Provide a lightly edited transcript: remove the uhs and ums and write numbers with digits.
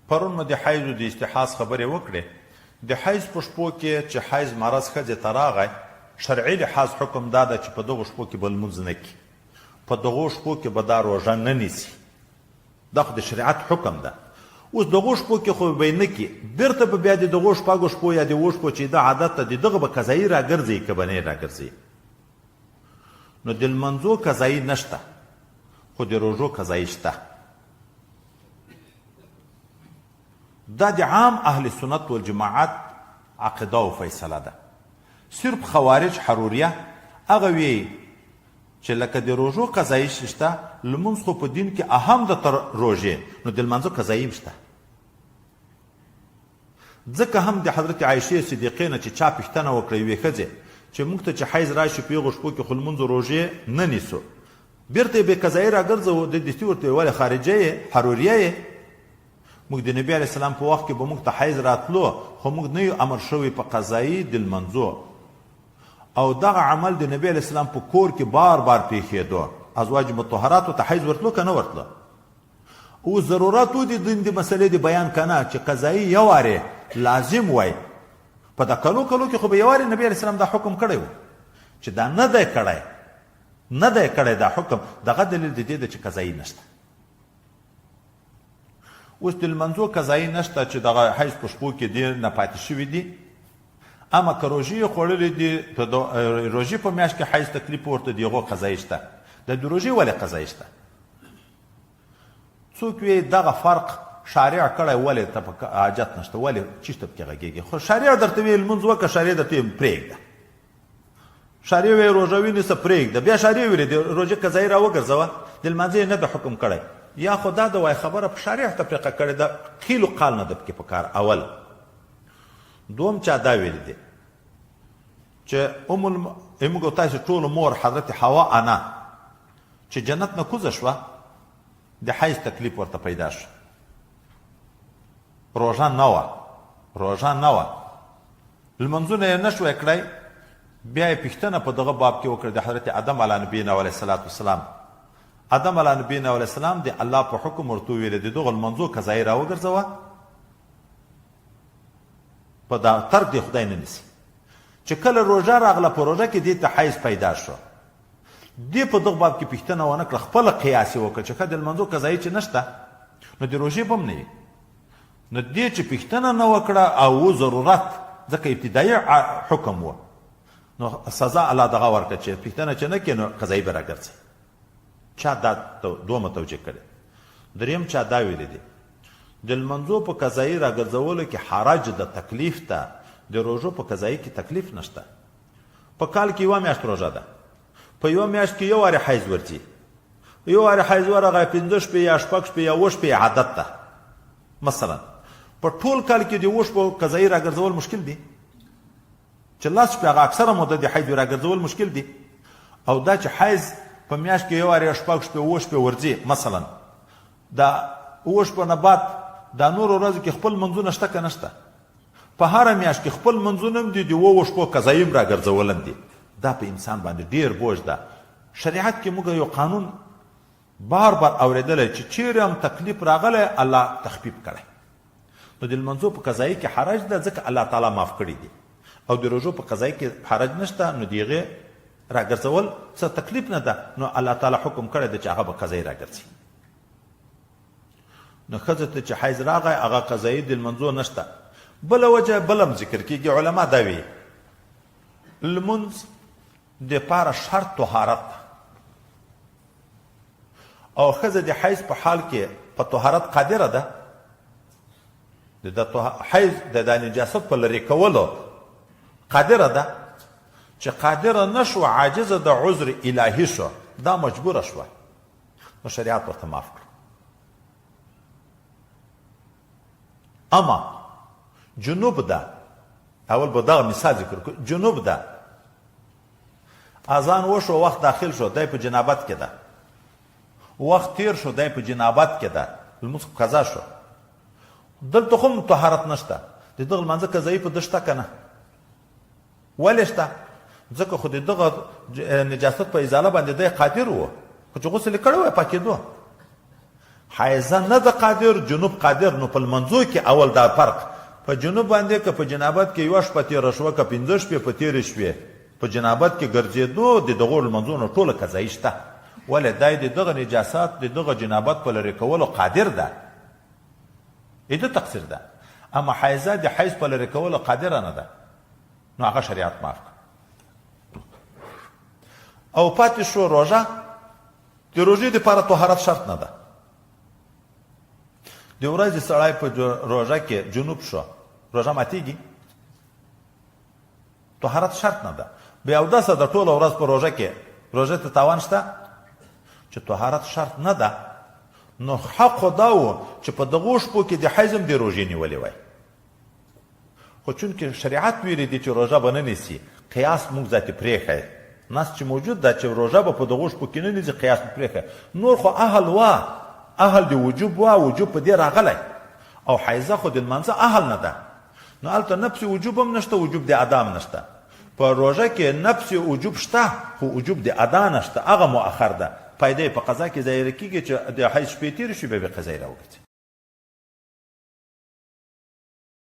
پرون مو د حیض د استحاض خبرې وکړې. د حیض په شپو کې چې حیض مرض ښځې ته راغی، شرعي لحاظ حکم دا ده چې په دغو شپو کې به لمونځ نه کړي، په دغو شپو کې به دا روژه نه نیسي. دا خو د شریعت حکم ده. اوس دغو شپو کې خو به یې نه کړي، بیرته به بیا د دغو شپږو شپو یا د اوو شپو چې د عادت ده، د دغه به قضایي راګرځي که به نه راګرځي. نو د لمنځو قضایي نشته، خو د روژو قضایي شته. دا د عام اهل سنت والجماعت عقیده او فیصله ده. صرف خوارج حروریه هغه وی چې لکه د روژو قضایي شته، لمونځ خو په دین کې اهم ده تر روژې، نو د لمانځه قضایي هم شته. ځکه هم د حضرت عایشې صدیقې نه چې چا پوښتنه وکړه یوې ښځې چې موږ ته چې حیض راشي په هغو شپو کې خو لمونځ روژې نه نیسو، بیرته یې بې قضایي راګرځوو، د دستي ورته ولې خارجه یې، حروریه یې؟ موږ د نبي علیه السلام په وخت کې به موږ ته حیض راتلو، خو موږ نه یو امر شوی په قضایي د لمنځو، او دغه عمل د نبي علیه السلام په کور کې بار بار پیښېدو. ازواج مطهراتو ته حیض ورتلو که نه ورتلو؟ او ضرورت و د دین د مسلې د بیان کنه چې قضایي یو وارې لازم وای. په دا کلو کلو کې خو به یو وارې نبي علیه السلام دا حکم کړی و، چې دا نه دی کړی، نه دی کړی دا حکم، دغه دلیل د دې ده چې قضایي نشته. اوس د لمنځو قضایي نشته چې دغه حیض په شپو کې دې نه پاتې شوي دي، اما که روژې یې خوړلې دي، په روژې په میاشت کې حیض تکلیف ورته دی، هغو قضایي شته. د روژې ولې قضایي شته؟ څوک وی دغه فرق شارع کړی، ولې ته په حاجت نشته، ولې چیرته پکې غږېږي؟ خو شارع درته وی لمونځ وکړه، شارع درته وی پرېږده، شارع وی روژه ونیسه پرېږده، بیا شارع ویلې د روژې قضایي راوګرځوه، د لمانځه یې نه د حکم کړی. یا خو دا د وای خبره په شارع تفریقه کړې ده، قیل و قال نه ده پکې پکار. اول دوم چا دا ویلي دي چې موږ او تاسې ټولو مور حضرت حوا انا چې جنت نه کوزه شوه، د حیض تکلیف ورته پیدا شو، روژه نه وه، روژه نه وه، لمونځونه یې نه شوای کړای. بیا یې پوښتنه په دغه باب کې وکړه د حضرت ادم علی نبینا علیه الصلاة والسلام. ادم علی نبینا علیه السلام د الله په حکم ورته وویل د دغو لمونځو قضایي راوګرځوه، په دا ترک دې خدای نه نیسي. چې کله روژه راغله، په روژه کې دې ته حیض پیدا شو، دې په دغه باب کې پوښتنه ونه کړه، خپله قیاس یې وکړ چې ښه د لمانځو قضایي چې نشته نو د روژې به هم نه وي. نو دې چې پوښتنه نه وکړه او و ضرورت، ځکه ابتدایي حکم و، نو سزا الله دغه ورکړه چې پوښتنه چې نه کړې نو قضایي به راګرځي. چا دا دومره توجیه کړې. دریم چا دا ویلي دي د لمنځو په قضایي راګرځولو کې حرج د تکلیف ته، د روژو په قضایي کې تکلیف نشته. په کال کې یوه میاشت روژه ده، په یوه میاشت کې یو وارې حیض ورځي، یو وارې حیض ورغی 5 شپې یا 6 شپې یا 7 شپې عادت ده. مثلا په ټول کال کې د 7 شپو قضایي راګرځول مشکل دي، چې 10 شپې هغه اکثره موده د حیض راګرځول مشکل دي. او دا چې حیض په میاشت کې یو وارې 6 شپې 7 شپې ورځي، مثلا دا 7 شپو نه بعد دا نورو ورځو کې خپل منځونه شته که نشته؟ په هره میاشت کې خپل منځونه هم دي، د 7 شپو قضایي هم راګرځول هم دي. دا په انسان باندې ډېر بوج ده. شریعت کې موږ یو قانون بار بار اورېدلی چې چیرې هم تکلیف راغلی الله تخفیف کړی. نو د لمانځو په قضایي کې حرج ده، ځکه الله تعالی معاف کړي دي، او د روژو په قضایي کې حرج نشته، نو د هغې راګرځول څه تکلیف نه ده، نو الله تعالی حکم کړی دی چې هغه به قضایي راګرځي. نو ښځه ته چې حیض راغی هغه قضایي د لمانځو نشته. بله وجه بل هم ذکر کېږي، علما دا وایي لمونځ دپاره شرط طهارت ده، او ښځه د حیض په حال کې په طهارت قادره ده، د حیض د نجاست په لرې کولو قادره ده، چې قادره نه شوه، عاجزه د عذر الهي شوه، دا مجبوره شوه، نو شریعت ورته معاف کړ. اما جنوب ده، اول به دغه مثال ذکر کړو، جنوب ده، اذان وشو، وخت داخل شو، دی په جنابت کې ده، وخت تیر شو، دی په جنابت کې ده، لمونځ قضا شو، دلته خو هم طهارت نشته، د دغه لمانځه قضایي په ده شته که نه؟ ولې شته؟ ځکه خو د دغه نجاست په ازاله باندې دی قادر و، خو چې غسل یې کړی وای پاکېدو. حایزه نه ده قادر، جنوب قادر، نو په لمنځو کې اول دا فرق، په جنوب باندې که په جنابت کې یوه شپه تېره شوه که پنځه شپې په تېرې شوې په جنابت کې ګرځېدو د دغو لمنځونو ټوله قضایي شته، ولې دی د دغه نجاست د دغه جنابت په لرې کولو قادر ده، د ده تقصیر ده، اما حایزه د حیض په لرې کولو قادره نه ده، نو هغه شریعت معاف کړ. او پاتې شو روژه، د روژې دپاره طهارت شرط نه ده. د ورځې سړی په روژه کې جنوب شو، روژه ماتیږي؟ طهارت شرط نه ده. بې اودسه د ټوله ورځ په روژه کې روژه ته تاوان شته؟ چې طهارت شرط نه ده نو حق خو دا و چې په دغو شپو کې د حیض هم د روژې نیولې وای، خو چونکه شریعت ویلي دي چې روژه به نه نیسي، قیاس موږ ذاتې پرېښی، نص چې موجود ده چې روژه به په دغو شپو کې نه نیسي، قیاس مو پرېښی. نور خو اهل وه، اهل د وجوب وه، وجوب په دې راغلی، او حیضه خو د لمانځه اهل نه ده، نو هلته نفس وجوب هم نشته، وجوب د ادا هم نشته. په روژه کې نفس وجوب شته خو وجوب د ادا نشته، هغه مؤخر ده، فایده یې په قضا کې ظاهره کېږي چې د حیض شپې تېرې شوې بیا به قضا یې راوګرځي.